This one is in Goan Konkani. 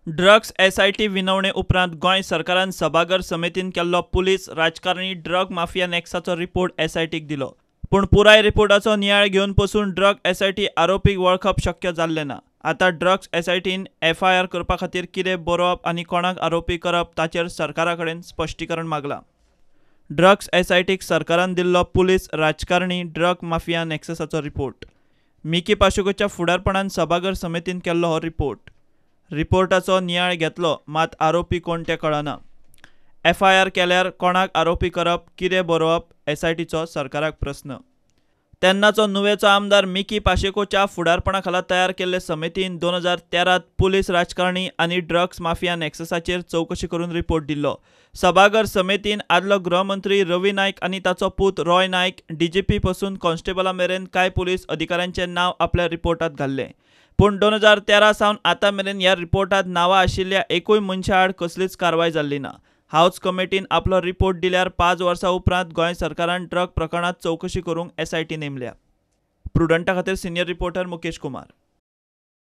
ड्रग्स एसआयटी विनवणे उपरांत गोंय सरकारान सभाघर समितीन केल्लो पुलीस राजकारणी ड्रग माफिया नॅक्साचो रिपोर्ट एसआयटीक दिलो. पूण पुराय रिपोर्टाचो नियाळ घेवन पसून ड्रग एसआयटी आरोपीक वळखप शक्य जाल्लें ना. आतां ड्रग्स एसआयटीन एफआयआर करपा खातीर कितें बरोवप आनी कोणाक आरोपी करप ताचेर सरकारा कडेन स्पश्टीकरण मागलां. ड्रग्स एसआयटीक सरकारान दिल्लो पुलीस राजकारणी ड्रग माफिया नॅक्ससाचो रिपोर्ट. मिकी पाशेकोच्या फुडारपणान सभाघर समितीन केल्लो हो रिपोर्ट. रिपोर्टाचो नियाळ घेतलो मात आरोपी कोण ते कळना. एफआयआर केल्यार कोणाक आरोपी करप, कितें बरोवप एसआयटीचो सरकाराक प्रस्न. तेन्नाचो नुवेचो आमदार मिकी पाशेकोच्या फुडारपणा खाला तयार केल्ले समितीन 2013 पुलीस राजकारणी आनी ड्रग्स माफिया नॅक्ससाचेर चवकशी करून रिपोर्ट दिल्लो. सभाघर समितीन आदलो गृहमंत्री रवी नायक आनी ताचो पूत रॉय नायक, डीजीपी पसून कॉन्स्टेबला मेरेन कांय पुलीस अधिकाऱ्यांचें नांव आपल्या रिपोर्टांत घाल्लें. पूण 2013 सावन आतां मेरेन ह्या रिपोर्टांत नांवां आशिल्ल्या एकूय मनशा आड कसलीच कारवाय जाल्ली ना. हावज कमिटीन आपलो रिपोर्ट दिल्यार 5 वर्सां उपरांत गोंय सरकारान ड्रग प्रकरणांत चवकशी करूंक एसआयटी नेमल्या. प्रुडंटा खातीर सिनियर रिपोर्टर मुकेश कुमार.